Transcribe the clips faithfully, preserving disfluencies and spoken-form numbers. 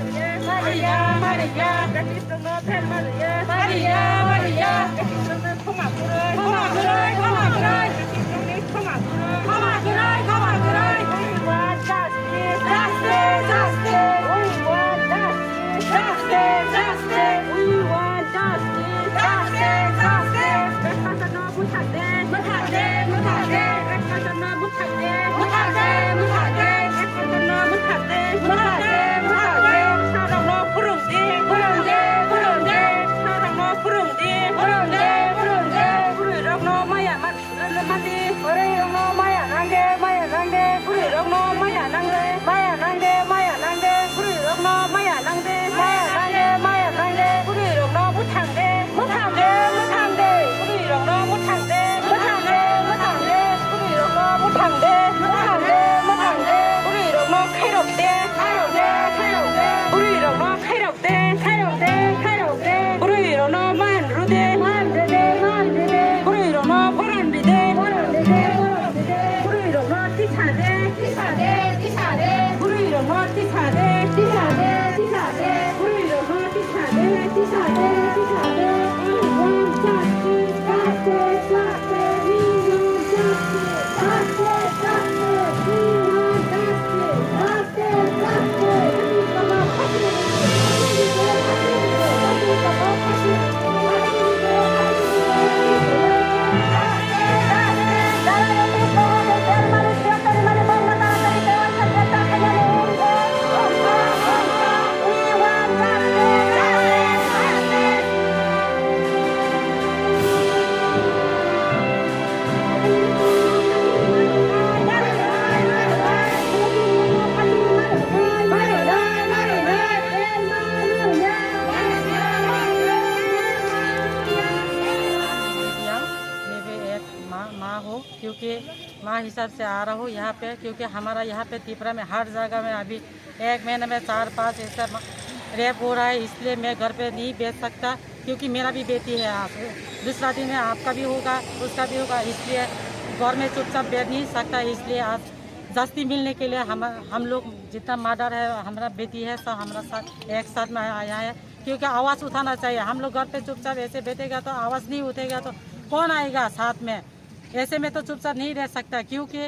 Mariya, Mariya, Baptist rokno pher Mariya. Mariya, Mariya, Baptist rokno khoma khuroi. Khoma khuroi, khoma khuroi. Baptist rokni khoma khuroi. Khoma khuroi, khoma khuroi. We want justice. Justice, justice. We want justice. Justice, justice. We want justice. Justice, justice. Baptist rokno Mwthakde, mwthakde, mwthakde. Baptist rokno mwthakde, mwthakde, mwthakde. Baptist rokno mwthakde, mwthakde, mwthakde. Bwsarokno phwrwngdi, phwrwngdi, phwrwngdi. Bwsarokno phwrwngdi, phwrwngdi, phwrwngdi. Bwrwirokno maya man, mandi. Bwrwirokno maya nangde, maya nangde. Bwrwirokno maya nangde, maya nangde, maya nangde. Bwrwirokno maya nangde, maya nangde, maya nangde. Bwrwirokno mwthangde, mwthangde, mwthangde. Bwrwirokno mwthangde, mwthangde, mwthangde. Bwrwirokno mwthangde, mwthangde, mwthangde. Bwrwirokno khairokde, khairokde, khairokde. Bwrwirokno khairokde, khairokde, khairokde. Bwrwirokno man rwde, man rwde, man rwde. Bwrwirokno phoran rwde, phoran rwde, phoran rwde. Bwrwirokno tisade, tisade, tisade. Bwrwirokno tisade, tisade, tisade. Bwrwirokno tisade, tisade, tisade. We want justice, justice, justice. We want justice, justice, justice. We want justice, justice, justice. मैं भी एक माँ, माँ हूँ, क्योंकि माँ हिसाब से आ रहा हूँ यहाँ पे, क्योंकि हमारा यहाँ पे त्रिपुरा में हर जगह में अभी एक महीने में चार पांच ऐसा रेप हो रहा है, इसलिए मैं घर पे नहीं बैठ सकता, क्योंकि मेरा भी बेटी है, दूसरा दिन में आपका भी होगा, उसका भी होगा, इसलिए घर में चुपचाप बैठ नहीं सकता। इसलिए आज जस्टिस मिलने के लिए हम हम लोग जितना मर्डर है, हमारा बेटी है, सब हमारा साथ एक साथ में आया है, क्योंकि आवाज़ उठाना चाहिए। हम लोग घर पे चुपचाप ऐसे बैठेगा तो आवाज़ नहीं उठेगा तो कौन आएगा साथ में? ऐसे में तो चुपचाप नहीं रह सकता, क्योंकि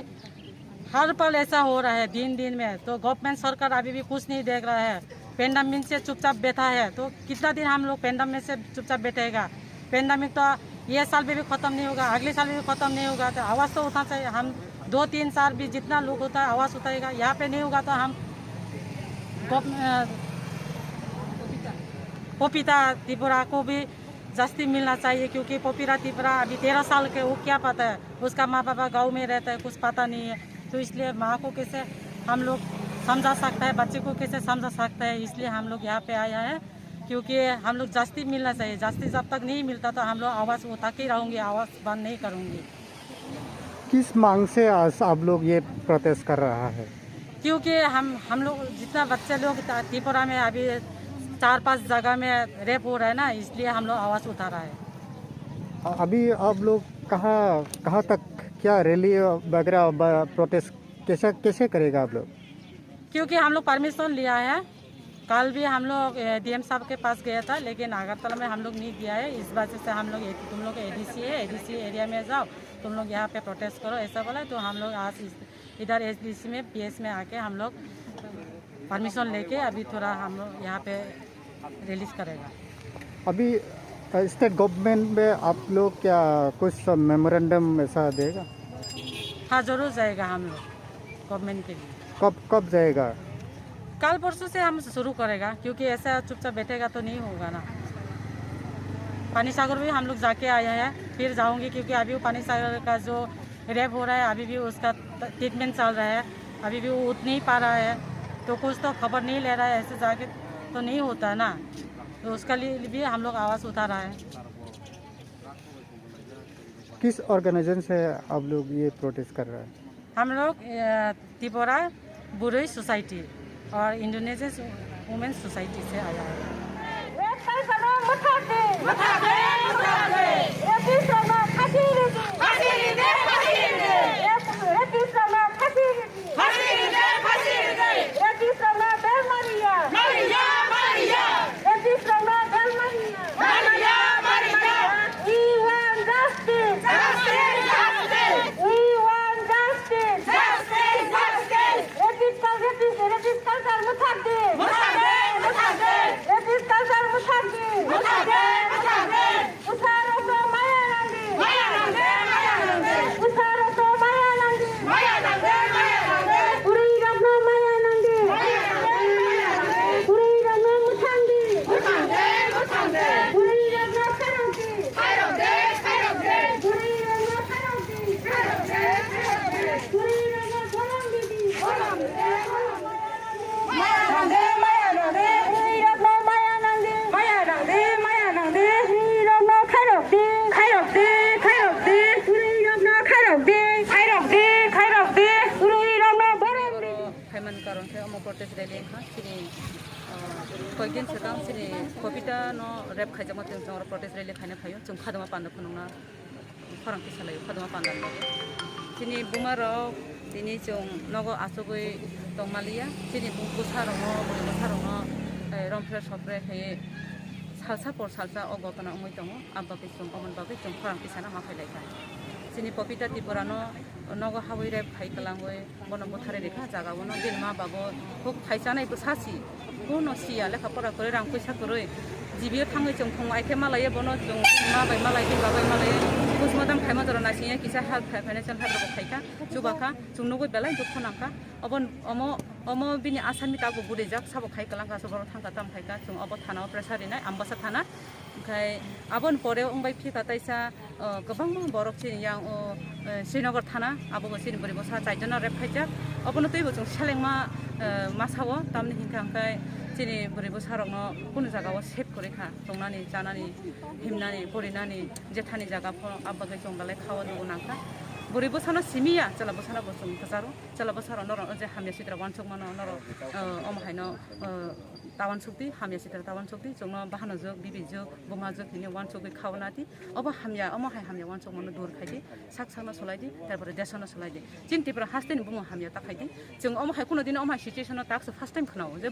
हर पल ऐसा हो रहा है दिन दिन में। तो गवर्नमेंट सरकार अभी भी कुछ नहीं देख रहा है, पेंडेमिक से चुपचाप बैठा है। तो कितना दिन हम लोग पेंडेमिक से चुपचाप बैठेगा? पेंडेमिक तो ये साल में भी खत्म नहीं होगा, अगले साल में भी खत्म नहीं होगा। तो आवाज़ तो उठना चाहिए। हम दो तीन चार भी जितना लोग होता है आवाज़ उठाएगा। यहाँ पे नहीं होगा तो हम गव- अ, पपीता त्रिपुरा को भी जस्टिस मिलना चाहिए, क्योंकि पपीता त्रिपुरा अभी तेरह साल के, वो क्या पता है, उसका माँ पापा गाँव में रहता है, कुछ पता नहीं है। तो इसलिए माँ को कैसे हम लोग समझा सकता है, बच्चे को कैसे समझा सकता है, इसलिए हम लोग यहाँ पे आया है, क्योंकि हम लोग जस्टिस मिलना चाहिए। जस्टिस जब तक नहीं मिलता तो हम लोग आवाज़ उठा के रहूँगी, आवाज़ बंद नहीं करूँगी। किस मांग से आज आप लोग ये प्रोटेस्ट कर रहा है? क्योंकि हम हम लोग जितना बच्चे लोग ता- त्रिपुरा में अभी चार पांच जगह में रेप हो रहा है ना, इसलिए हम लोग आवाज़ उठा रहा है। अ- अभी आप लोग कहाँ कहाँ तक, क्या रैली वगैरह ब- प्रोटेस्ट कैसे कैसे करेगा आप लोग? क्योंकि हम लोग परमिशन लिया है, कल भी हम लोग डीएम साहब के पास गया था, लेकिन अगरतला में हम लोग नहीं दिया है। इस वजह से हम लोग ए- तुम लोग एडीसी है, एडीसी एरिया में जाओ, तुम लोग यहाँ पे प्रोटेस्ट करो, ऐसा बोला। तो हम लोग आज इस- इधर एसडीसी में, पीएस में आके हम लोग परमिशन लेके अभी थोड़ा हम लोग यहाँ पे रिलीज करेगा। अभी स्टेट गवर्नमेंट में आप लोग क्या कुछ मेमोरेंडम ऐसा देगा? हाँ, जरूर जाएगा हम लोग गवर्नमेंट के लिए। कब कब जाएगा? कल परसों से हम शुरू करेगा, क्योंकि ऐसा चुपचाप बैठेगा तो नहीं होगा ना। पानी सागर भी हम लोग जाके आए हैं, फिर जाऊंगी, क्योंकि अभी वो पानी सागर का जो रेप हो रहा है, अभी भी उसका ट्रीटमेंट चल रहा है, अभी भी वो उठ नहीं पा रहा है, तो कुछ तो खबर नहीं ले रहा है, ऐसे जाके तो नहीं होता है ना। तो उसका लिए भी हम लोग आवाज़ उठा रहा है। किस ऑर्गेनाइजेशन से आप लोग ये प्रोटेस्ट कर रहे हैं? हम लोग, अ, त्रिपुरा बुरई सोसाइटी और इंडोनेशियन वुमेन सोसाइटी से आया है। रेप पीड़ित लोग मत हटते। मत हटते, मत हटते। रेपिस्ट लोग फांसी दीजिए। फांसी दीजिए, फांसी दीजिए। रेप- रेपिस्ट लोग फांसी दीजिए। फांसी दीजिए, फांसी दीजिए। रेपिस्ट लोग बेल मारिया। मारिया, Protest rally wngkha chini, ah, koikdin swkang chini Popita no rape khaijakma twi chwng oro protest rally khaina phaio, chwng khadoma panda phunukna khorang kisa lai khadoma panda. Chini buma rok tini chwng nogo achugwi tongmaliya, chini bu-, bwsa rokno, bwrwi bwsa rokno, eh, romphre sopre khe salsa por salsa o gotona wngwi tongo, abagwi chwng omoni bagwi chwng khorang kisa no ma phai lai kha. Chini Popita Tripura no nogo habwi rape khai kwlangwi, bono butharwi rikha jaga bono, bini ma babo huk khai chanai bwsa si, kuno siya, lekha pora kwrwi, rang puisa kwrwi, G B o thangwi chwng thwngmai khe malaiya bono, chwng ma bai malai, bini ba bai malai, postmortem khaima jora naisingya kisa help khai, financial help rok khai kha, chuba kha, chwng nugwi belai dukhu nang kha. Obo, omo, omo bini asami tabuk gudijak, sabo khai kwlang kha, borok thang kha, tam khai kha, chwng obo thana o pressure rinai, Ambasa thana. Hwnkhe aboni pore wngbai phi kha taisa, o, kwbangma borok chini yang o, e, Srinagar thana, abo bo chini bwrwi bwsa chaijon no rape khaijak. Obono twibo chwng selengma, e, ma sao, tamni hinkha hwnkhe chini bwrwi bwsa rokno kunu jaga o safe kwrwi kha, tongnani, chanani, himnani, porinani, jethani jaga pho, abagwi chwng belai kha o nugo nang kha. Bwrwi bwsano simi ya, chwla bwsano bo chwng kwcharo, chwla bwsa rok norok je hamya sitra uansuk mano, norok, e, omo haino, e, ta uansuk di, hamya sitra ta uansuk di, chwngno bahanajwk, bibijwk, bumajwk hinwi uansugwi kha o na di. Obo hamya, omo hai hamya uansukmano dur khai di, sak sakno solai di, tarpore desano solai di. Chini Tripura hasteni bumung hamya ta khai di. Chwng omo hai kuno dino omo hai situation-o tak se first time khwnao, je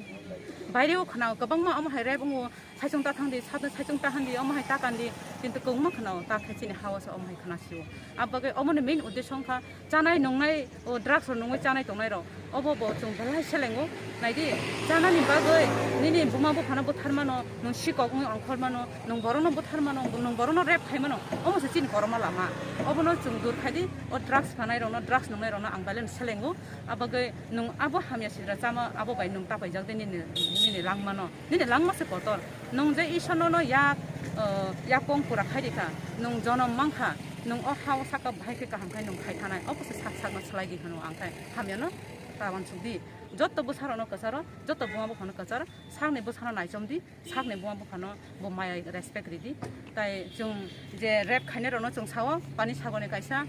baireo khwnao, kwbangma omo hai rape wngo, saichung ta thang di, sat-, saichung ta han di, omo hai ta kan di, kintu kwbangma khwnao, ta khe chini ha-o se omo hai khwna sio. Abagwi omoni main uddesho wngkha, chanai nungnai, o drugs rok nungwi chanai tongnai rok, obo bo chwng belai selengo. Naidi, chanani bagwi nini buma buphano butharmano, nwng sikok wngwi ongkhormano, nwng borokno butharmano, nwng borokno rape khaimano, omo se chini korokma lama. Obono chwng dur khaidi, o drugs phanai rokno, drugs nungnai rokno ang belai no selengo. Abagwi nwng abo hamya sidra chama, abo bai nwng tapaijak de nini, nini langmano. Nini langma se kotor. Nwng je Isor nono yak, eh, yakong pura khai rikha, nwng jonom mankha, nwng o ha-o saka bahai khe kaham khai nwng khai thanai. Obo se sak sakno slai di hwno ang khai hamyano ta uansuk di. Jotto bwsarokno kwcharo, jotto buma buphano kwcharo, sakni bwsano naichom di, sakni buma buphano bo maya respect ri di. Tai chwng je rape khainai rokno chwng sao, pani sagoni kaisa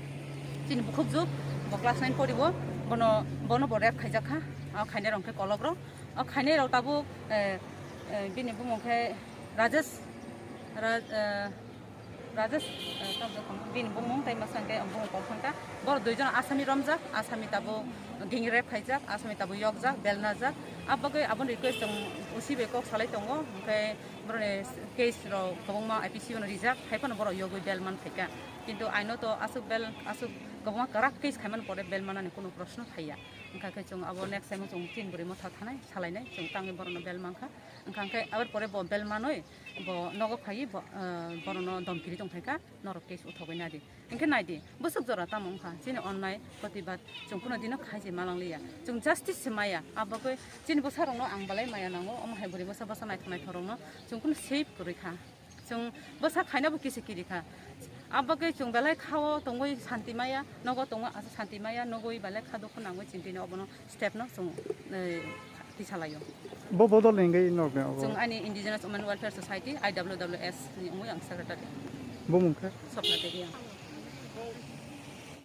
chini bukhukjwk, bo class nine poribo, bono, bono bo rape khaijak kha, o khainai rok khe kolok rok. O khainai rok tabuk, eh, eh, bini bumung khe Rajesh, Ra-, eh, Rajesh, eh, tabuk bini bumung tai masa khe bumung kok thangkha. Borok duijon asami romjak, asami tabuk ging rape khaijak, asami tabuk yokjak, belnajak. Abagwi aboni request tong usi bai kok salai tongo, hwnkhe boroni case rok kwbangma I P C bono rijak, hai phano borok yogwi bel man phaikha. Kintu aino to aswk bel, aswk kwbangma kwrak case khaimani pore bel manani kunu proshno phaiya. Wngkha khe chwng abo next time o chwng tin bwrwi motha thanai salainai chwng tangwi borokno bel mankha. Wngkha khe aboni pore bo bel manwi bo nogo phaiwi bo, eh, borokno domkiri tongphaikha, norok case uthogwi nadi. Hinkhe naidi, bwswk jora tamo wngkha chini onnai protibad chwng kuno dino khai se malangliya. Chwng justice se maya, abagwi chini bwsarokno ang belai maya nango, omo hai bwrwi bwsa bwsa naithok naithok rokno chwng kuno safe kwrwi kha. Chwng bwsa khainabo kisa kiri kha. Abagwi chwng belai khao tongwi santi maya, nogo tongwi asa santi maya, nogwi belai kha dukhu nangwi chini tini obono step no chwng, eh, tisalaio. Bo bodol ni hingwi nok ni obo? Chwng ani Indigenous Women Welfare Society, I W W S ni wngwi ang secretary. Bo mung khe? Swapna Devi ang.